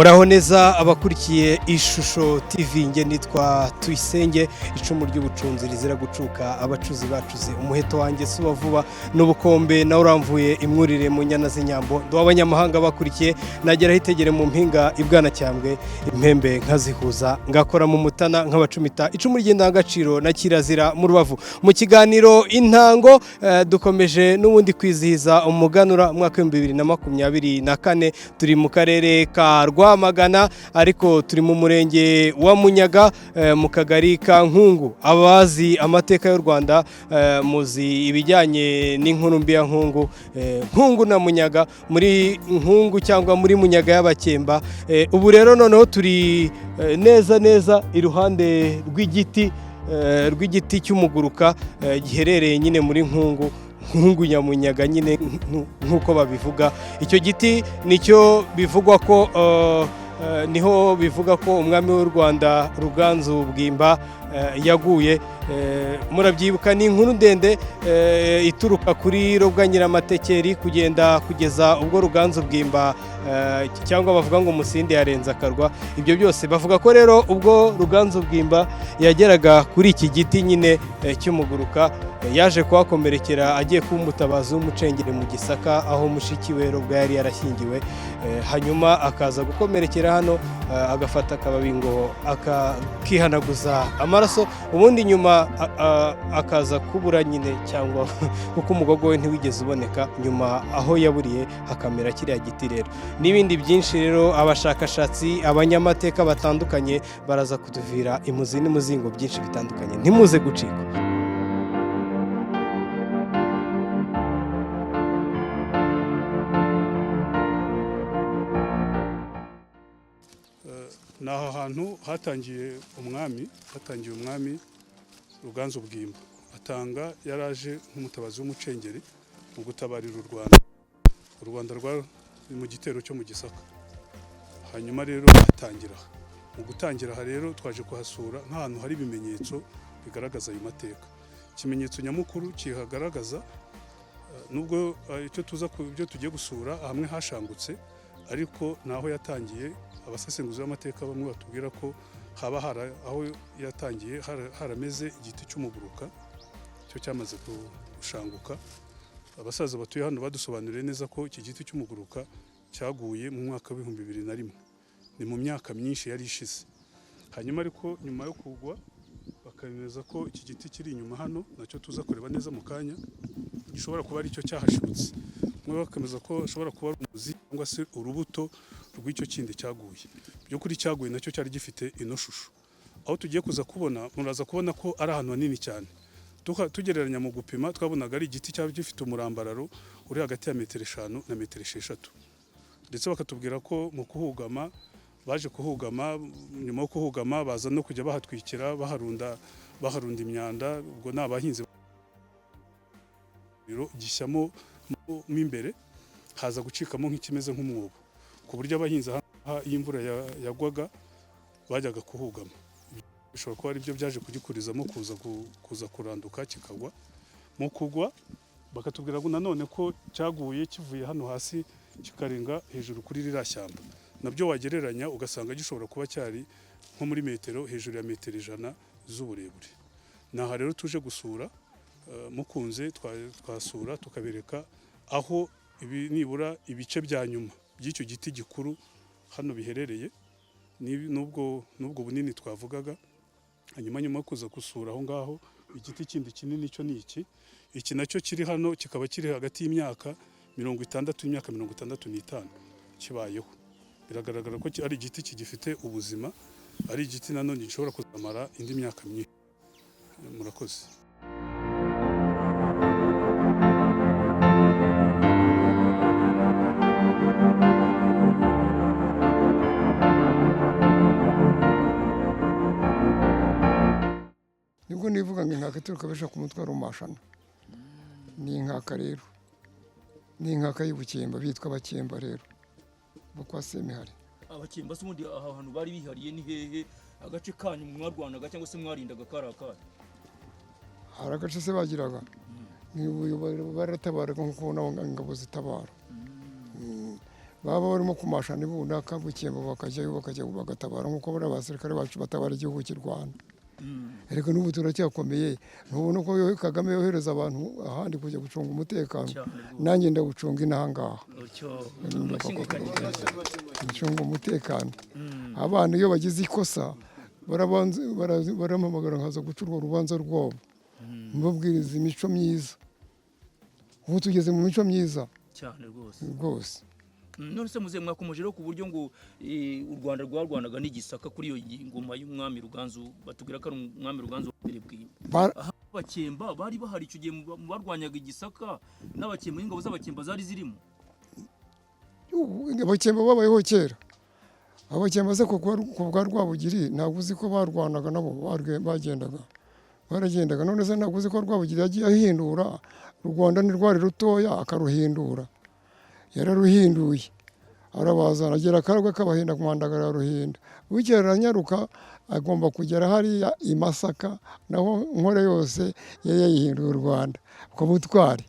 Muraho neza abakurikiye Ishusho TV. Nge nitwa Tuyisenge, icumu ry'ubucunzi rizira gucuka, abacuzi bacuze umuheto wanjye suba vuba n'ubukombe nawe uramvuye imwurire mu nyana z'inyambo. Ndi abanyamahanga bakurikiye nagera hitegere mu mpinga ibwanacyambwe, impembe nkazihuza, ngakora mu mutana nk'abacumita icumu ry'indangagaciro na kirazira mu rubavu. Mu kiganiro Intango dukomeje n'ubundi kwizihiza umuganura umwaka w'2024. Turi mu karere ka Rwamagana, ariko turi mu murenge wa Munyaga, mu kagari ka Nkungu. Abazi amateka y'u Rwanda muzi ibijyanye n'inkuru mbi ya Nkungu, Nkungu na Munyaga, muri Nkungu cyangwa muri Munyaga y'Abakemba. Ubu rero noneho turi neza neza iruhande rw'igiti cy'umuguruka giherereye nyine muri Nkungu, Nkungu Nyamunyaga nyine nk'uko babivuga. Icyo giti nicyo bivugwa ko niho bivuga ko umwami w'u Rwanda Ruganzu Bwimba yaguye. Murabyibuka, ni inkuru ndende ituruka kuri Robwa Nyiramatekeri kugenda kugeza ubwo Ruganzu Bwimba, cyangwa bavuga ngo Musindi yarenze akarwa. Ibyo byose bavuga ko rero ubwo Ruganzu Bwimba yageraga kuri iki giti nyine cy'umuguruka, yaje kuhakomerekera agiye kuba umutabazi w'umucengeri mu Gisaka, aho mushiki we Robwa yari yarashyingiwe, hanyuma akaza gukomerekera hano, agafata akababi ngo akihanaguza amaraso, ubundi nyuma akaza kubura nyine, cyangwa kuko umugogo we ntiwigeze uboneka. Nyuma aho yaburiye hakamera kiriya giti rero n'ibindi byinshi. Rero abashakashatsi, abanyamateka batandukanye baraza kutuvira imuzi n'umuzingo byinshi bitandukanye, ntimuze gucikwa. Ni aha hantu hatangiye umwami Ruganzu Bwimba atanga, yaraje nk'umutabazi w'umucengeri mu gutabarira u Rwanda. U Rwanda rwari mu gitero cyo mu Gisaka. Hanyuma rero atangira aha. Mu gutangira aha rero twaje kuhasura nk'ahantu hari ibimenyetso bigaragaza ayo mateka. Ikimenyetso nyamukuru kihagaragaza, nubwo icyo tuza ku byo tugiye gusura hamwe hashangutse, ariko naho yatangiye, abasesenguzi b'amateka bamwe batubwira ko haba hari aho yatangiye harameze igiti cy'umuguruka cyo cyamaze gushanguka. Abasaza batuye hano badusobanuriye neza ko iki giti cy'umuguruka cyaguye mu mwaka w'2001, ni mu myaka myinshi yari ishize. Hanyuma ariko nyuma yo kugwa bakemeza ko iki giti kiri inyuma hano, nacyo tuza kureba neza mu kanya, gishobora kuba aricyo cyahashibutse. Bamwe bakemeza ko ashobora kuba ari umuzi cyangwa se urubuto rw'icyo kindi cyaguye. By'ukuri cyaguye nacyo cyari gifite ino shusho. Aho tugiye kuza kubona, muraza kubona ko ari ahantu hanini cyane. Tugereranya mu gupima, twabonaga ari igiti cyaba gifite umurambararo uri hagati ya metero 5 na metero 6. Ndetse bakatubwira ko mu kuhugama baje kuhugama, nyuma yo kuhugama baza no kujya bahatwikira, baharunda imyanda. Ubwo ni abahinzi gishyamo mo imbere, haza gucikamo nk'ikimeze nk'umwobo, ku buryo abahinzi aha iyo imvura yagwaga bajyaga kuhugama. Bishobora kuba aribyo byaje kugikurizamo kuza kuranduka kikagwa. Mu kugwa bakatubwira ngo nanone ko cyaguye kivuye hano hasi kikarenga hejuru kuri ririya shyamba, nabyo wagereranya ugasanga gishobora kuba cyari nko muri metero, hejuru ya metero 100 z'uburebure. Ni aha rero tuje gusura. Mukunze twasura tukabereka aho ibi nibura ibice bya nyuma by'icyo giti gikuru hano biherereye, n'ubwo bunini twavugaga. Hanyuma nyuma yo kuza gusura aho ngaho, igiti kindi kinini cyo ni iki nacyo kiri hano, kikaba kiri hagati y'imyaka 60 n'imyaka 65 kibayeho. Biragaragara ko ari igiti kigifite ubuzima, ari igiti nanone gishobora kuzamara indi myaka myinshi. Murakoze. Nibwo nivuga ngo inkaka ituruka besha ku mutwe rumashana. Ni inkaka rero, ni inkaka y'ubukemba, bitwa Abakemba rero bo kwa Semihari. Abakemba se ubundi aha hantu bari bihariye ni hehe? Agace kanyu mwarwanaga cyangwa se mwarindaga kari akahe? Hari agace se bagiraga? Baratabaraga nk'uko ubona ingabo zitabara. Baba barimo kumashana ibunaka Bukemba, bakajyayo, bakajya bagatabara nk'uko bariya basirikare bacu batabara igihugu cy'u Rwanda. Ariko n'ubu turacyakomeye. Ntubona ko Kagame yohereza abantu ahandi kujya gucunga umutekano? Cyane rwose. Nanjye ndawucunga inaha ngaha. Utyo, amashyi ngo kanyikaze. Ncunga umutekano. Abana iyo bagize ikosa barampamagara nkaza guca urwo rubanza rwabo, mbabwiriza imico myiza. Ubu tugeze mu mico myiza. Cyane rwose. Rwose. None se muzehe, mwakomeje rero ku buryo ngo u Rwanda rwarwanaga n'igisaka kuri iyo ngoma y'umwami Ruganzu, batubwira ko ari umwami Ruganzu wa mbere Bwimba. Aha Abakemba bari bahari icyo gihe mu barwanyaga igisaka, n'Abakemba, ingabo z'Abakemba zari zirimo? Abakemba babayeho kera. Abakemba se ku bwa Rwabugiri, ntabwo uzi ko barwanaga nabo? Bagendaga, baragendaga. None se ntabwo uzi ko Rwabugiri yagiye ahindura u Rwanda? Ntirwari rutoya, akaruhindura. Yararuhinduye, arabazana, agera akarwe k'abahinda ku Mwandagara, araruhinda. Bukeye aranyaruka, agomba kugera hariya i Masaka, naho Nkore yose yari yayihinduye u Rwanda ku butwari.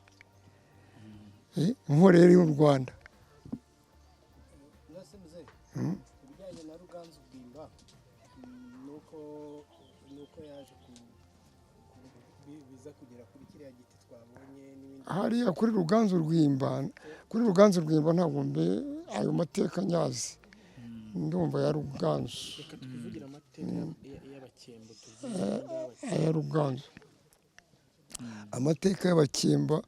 Nkore yari u Rwanda. None se muzehe, ibijyanye na Ruganzu Bwimba, nuko yaje biza kugera kuri kiriya giti twabonye n'ibindi? Hariya kuri Ruganzu Rwimba, kuri Ruganzu Rwimba, ntabwo mbe ayo mateka nyazi, ndumva ya Ruganzu. Reka twivugire amateka y'Abakemba, tubwire y'Abakemba. Aya Ruganzu, amateka y'Abakemba,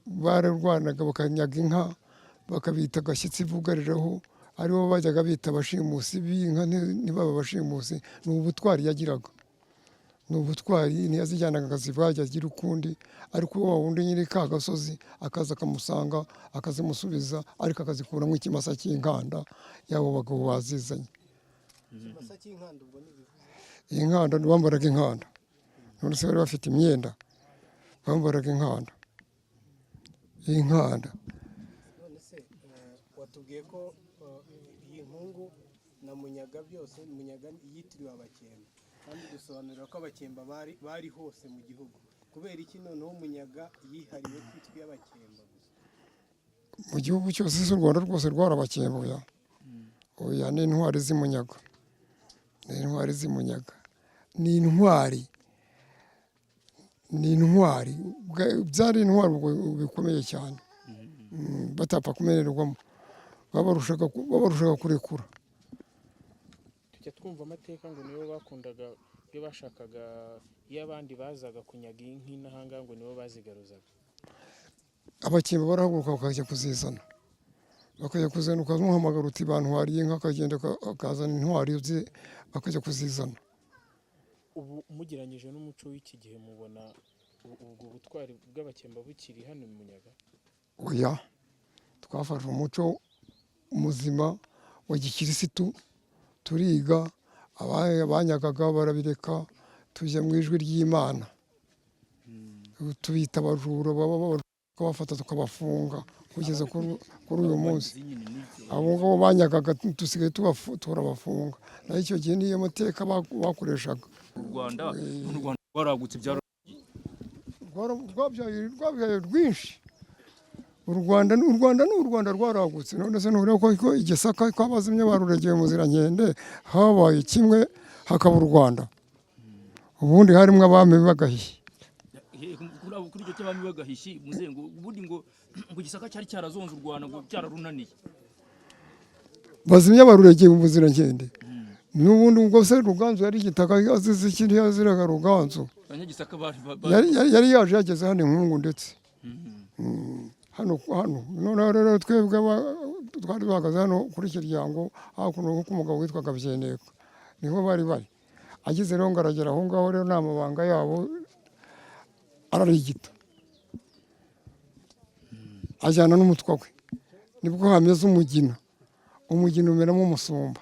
bararwanaga bakanyaga inka, bakabita agashyitsi bugariraho, aribo bajyaga bita abashimusi b'inka. Ntibaba abashimusi, ni ubutwari yagiraga, ni ubutwari. Ntiyazijyanaga akazivajya agira ukundi, ariko wa wundi nyiri ka gasozi akaza akamusanga, akazimusubiza, ariko akazikuramo ikimasa cy'inkanda y'abo bagabo bazizanye. Ikimasa cy'inkanda ubwo ntibivuze? Inkanda, bambaraga inkanda. None se bari bafite imyenda? Bambaraga inkanda, inkanda. None se watubwiye ko iyi nkungu na Munyaga byose, Munyaga yitiriwe Abakemba, kandi dusobanurira ko Abakemba bari hose mu gihugu, kubera iki noneho Munyaga yihariwe kwitwa iy'Abakemba gusa? Mu gihugu cyose z'u Rwanda rwose rwarabakemba? Oya, oya, ni intwari z'imunyaga, ni intwari z'imunyaga, ni intwari, ni intwari. Byari intwari ubwo bikomeye cyane. Batapfa kumererwamo, babarushaga kurekura. Tujya twumva amateka ngo nibo bakundaga, iyo bashakaga, iyo abandi bazaga kunyaga inka inaha, ngo nibo bazigaruzaga. Abakemba barahaguruka bakajya kuzizana, bakajya kuzana. Ukamuhamagara uti: "Bantwariye inka", akagenda akazana intwari ze, bakajya kuzizana. Ubu mugereranyije n'umuco w'iki gihe, mubona ubwo butwari bw'Abakemba bukiri hano mu Munyaga? Oya, twafashe umuco muzima wa gikirisitu, turiga. Abanyagaga barabireka, tujya mu ijwi ry'Imana. Tubita abajura, baba tukabafata tukabafunga kugeza kuri uyu munsi. Abo ngabo banyagaga dusigaye turabafunga, naho icyo gihe niyo mateka bakoreshaga. U Rwanda, none u Rwanda rwaragutse byara Rwabyaye rwinshi. U Rwanda ni u Rwanda, ni u Rwanda rwaragutse. None se ntureba ko igisaka kwabazimye baruregeye Muzirankende, habaye kimwe, hakaba u Rwanda? Ubundi harimo abami b'agahihi. Kuri icyo cy'abami b'agahishi, muzehe, ngo ubundi ngo igisaka cyari cyarazonze u Rwanda, ngo cyararunaniye. Bazimya baruregeye Umuzirankende. N'ubundi ubwo se Ruganzu yari igitaka, azize iki? Ntiyaziraga Ruganzu. Abanyagisaka bari Yari yaje yageze hano inkungu ndetse hano. Noneho rero twebwe twari duhagaze hano kuri Kiryango, hakuno k'umugabo witwaga Byeneka, niho bari ageze. Rero ngo aragera aho ngaho, rero ni amabanga yabo, ararigita, ajyana n'umutwa we. Nibwo hameze umugina, umugina umeramo umusumba,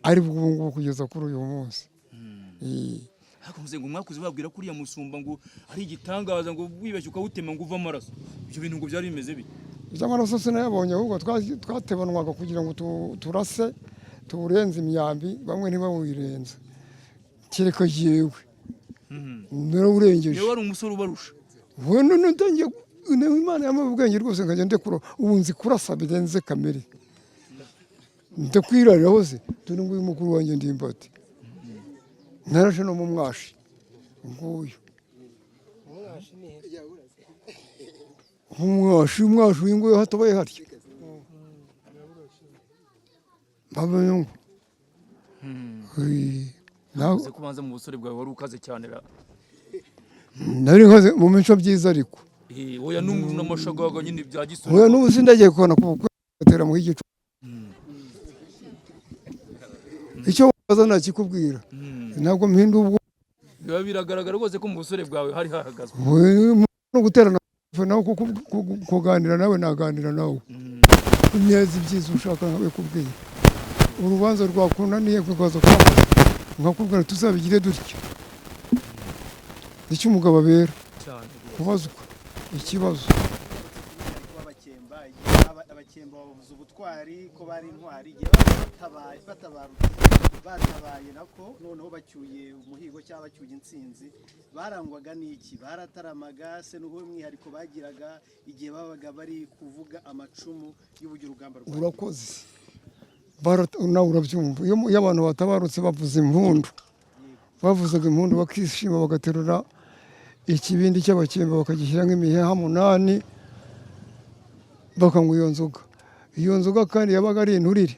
ari bwo ubu ngubu kugeza kuri uyu munsi. Ariko muzehe, ngo mwakuze babwira ko uriya musumba ngo ari igitangaza, ngo wibeshye ukawutema ngo uve amaraso. Ibyo bintu ngo byari bimeze bite? Iby'amaraso sinayabonye, ahubwo twatebanwaga kugira ngo turase tuwurenze imyambi, bamwe ntibawuyirenze, kereka jyewe narawurengeje. Niwe wari umusore ubarusha? Wowe none utangiye, Imana yampaye ubwenge rwose, nkajya ndekura. Ubu nzi kurasa birenze kamere. Ndakwirarira hose, dore nguyu mukuru wanjye Ndimbati, narashe no mu mwashi nguyu. Umwashi, umwashi uyu nguyu hatabaye harya babayungu. Uzi ko ubanza mu busore bwawe wari ukaze cyane ra? Nari nkoze mu mico byiza ariko. Oya, n'amashagaga nyine bya gisore. Oya, n'ubu sindagiye kubona kubatera mu igicu. Icyo waza nakikubwira, ntabwo mpinda ubwo. Biba biragaragara rwose ko mu busore bwawe hari hahagazwe. No guterana nawe, kuganira nawe, naganira nawe neza ibyiza ushaka nkabikubwira. Urubanza rwakunaniye kukaza kwambaza, nkakubwira tuzabigire dutya. Icyo umugabo abera cyane kubazwa ikibazo. Abakemba, abakemba babuze ubutwari ko bari intwari igihe batabaye, batabarutse, batabaye nako noneho bacyuye umuhigo cyangwa bacyuye intsinzi, barangwaga n'iki? Barataramaga se? N'uwo mwihariko bagiraga igihe babaga bari kuvuga amacumu y'uburyo urugamba rwa Urakoze. Nawe urabyumva, iyo abantu batabarutse bavuza impundu, bavuzaga impundu bakishima, bagaterura ikibindi cy'abakemba bakagishyira nk'imiheha 8, bakanywa iyo nzoga. Iyo nzoga kandi yabaga ari inturire.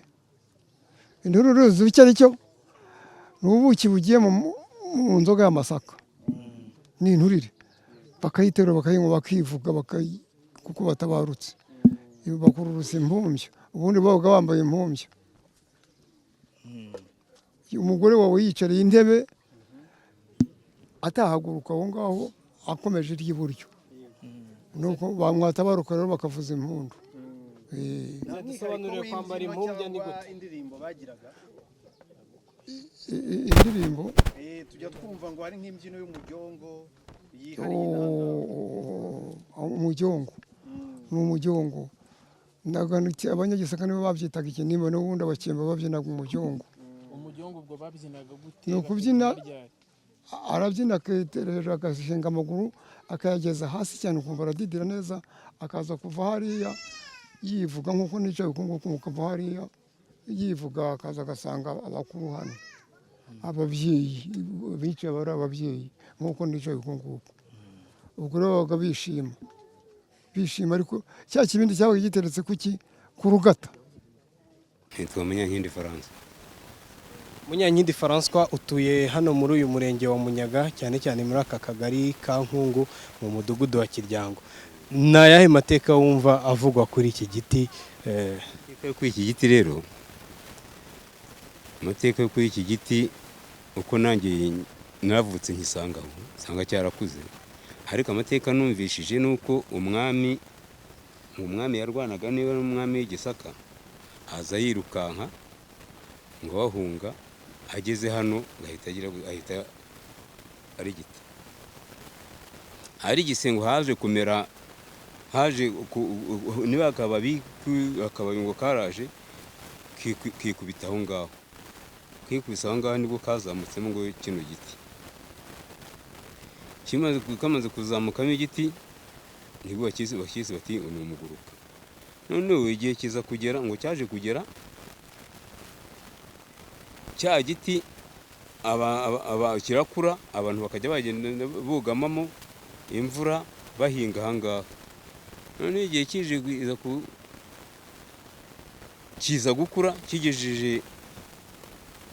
Inturire uzi icyo ari cyo? Ni ubuki bugiye mu nzoga y'amasaka, ni inturire. Bakayiterura bakayinywa, bakivuga, kuko batabarutse bakururusa impumbya. Ubundi babaga bambaye impumbya. Umugore wawe yicariye intebe atahaguruka aho ngaho, akomeje iry'iburyo, nuko bamwatabaruka rero bakavuza impundu. Dusobanurire, kwambara impumbya ni gute? Indirimbo bagiraga? Indirimbo? Tujya twumva ngo hari nk'imbyino y'umujyongo yihariye inahangaha. Oh, umujyongo ni umujyongo. Abanyagisaka nibo babyitaga ikinimba, n'ubundi abakemba babyinaga umujyongo. Umujyongo ubwo babyinaga gute? Ni ukubyina. Bakabyina ryari? Arabyina akitera hejuru, agashinga amaguru akayageza hasi cyane, ukumva aradidira neza, akaza kuva hariya yivuga nk'uko nicaye uku nguku, mukava hariya yivuga, akaza agasanga abakuru hano, ababyeyi bicaye, bari ababyeyi nk'uko nicaye uku nguku. Ubwo rero babaga bishima, bishima, ariko cya kibindi cyabaga giteretse kuki? Ku rugata. Nitwa Munyankindi Faransa. Munyankindi François, utuye hano muri uyu murenge wa Munyaga, cyane cyane muri aka kagari ka Nkungu, mu mudugudu wa Kiryango. Ni ayahe mateka wumva avugwa kuri iki giti? Amateka yo kuri iki giti rero, amateka yo kuri iki giti, uko nanjye naravutse nkisanga aho, nsanga cyarakuze, ariko amateka numvishije ni uko umwami yarwanaga, niba ari umwami w'igisaka, aza yirukanka ngo bahunga, ageze hano ahita agira, ahita arigita, arigise ngo haje kumera, haje niba akababi, akababi ngo karaje kikubita aho ngaho, kikubise aho ngaho nibwo kazamutsemo ngo kino giti kamaze kuzamukamo igiti, nibwo bakise bati ni umuguruka. Noneho igihe kiza kugera, ngo cyaje kugera cya giti kirakura, abantu bakajya bagenda bugamamo imvura, bahinga aha ngaha. Noneho igihe kije kiza gukura, kigejeje,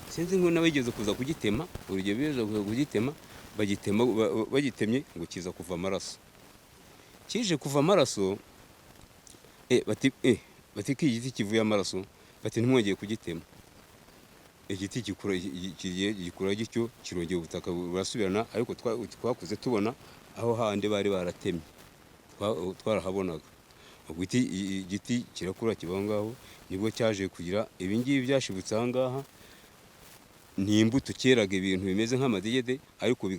sinzi ngo n'abigeze kuza kugitema, urugero bigeze kuza kugitema, bagitema, bagitemye ngo kiza kuva amaraso. Kije kuva amaraso, bati ko igiti kivuye amaraso, bati ntimwongeye kugitema. Igiti gikura, gikura gityo, kirongera ubutaka burasubirana, ariko twakuze tubona aho handi bari baratemye, twarahabonaga. Ubwo igiti kirakura kiba aho ngaho, nibwo cyaje kugira ibi ngibi byashibutse aha ngaha. Ni imbuto cyeraga ibintu bimeze nk'amadegede, ariko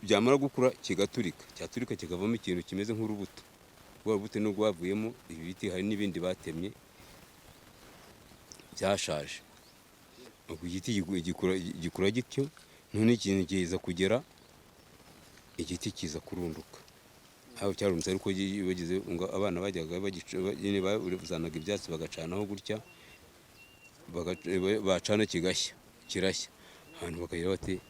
byamara gukura kigaturika, cyaturika kikavamo ikintu kimeze nk'urubuto. Rwa rubuto nubwo rwavuyemo ibi biti, hari n'ibindi batemye byashaje. Ubwo igiti gikura gityo, none ikintu kiza kugera, igiti kiza kurunduka aho cyarunze, ariko bageze ngo abana bajyaga bagica, nyine bazanaga ibyatsi bagacanaho gutya. Bacana kigashya, kirashya. Abantu bakagira bati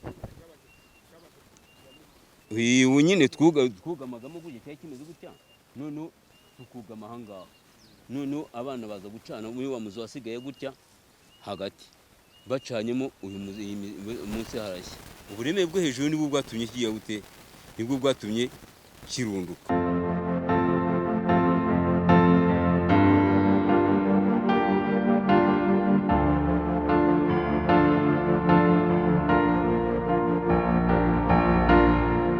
uyu nyine twugamagamo gutya, cyari kimeze gutya, noneho tukugama aha ngaha. Noneho abana baza gucana muri wa muzi wasigaye gutya hagati, bacanyemo uyu muzi, munsi harashya. Uburemere bwo hejuru nibwo bwatumye kigira gute, nibwo bwatumye kirunduka.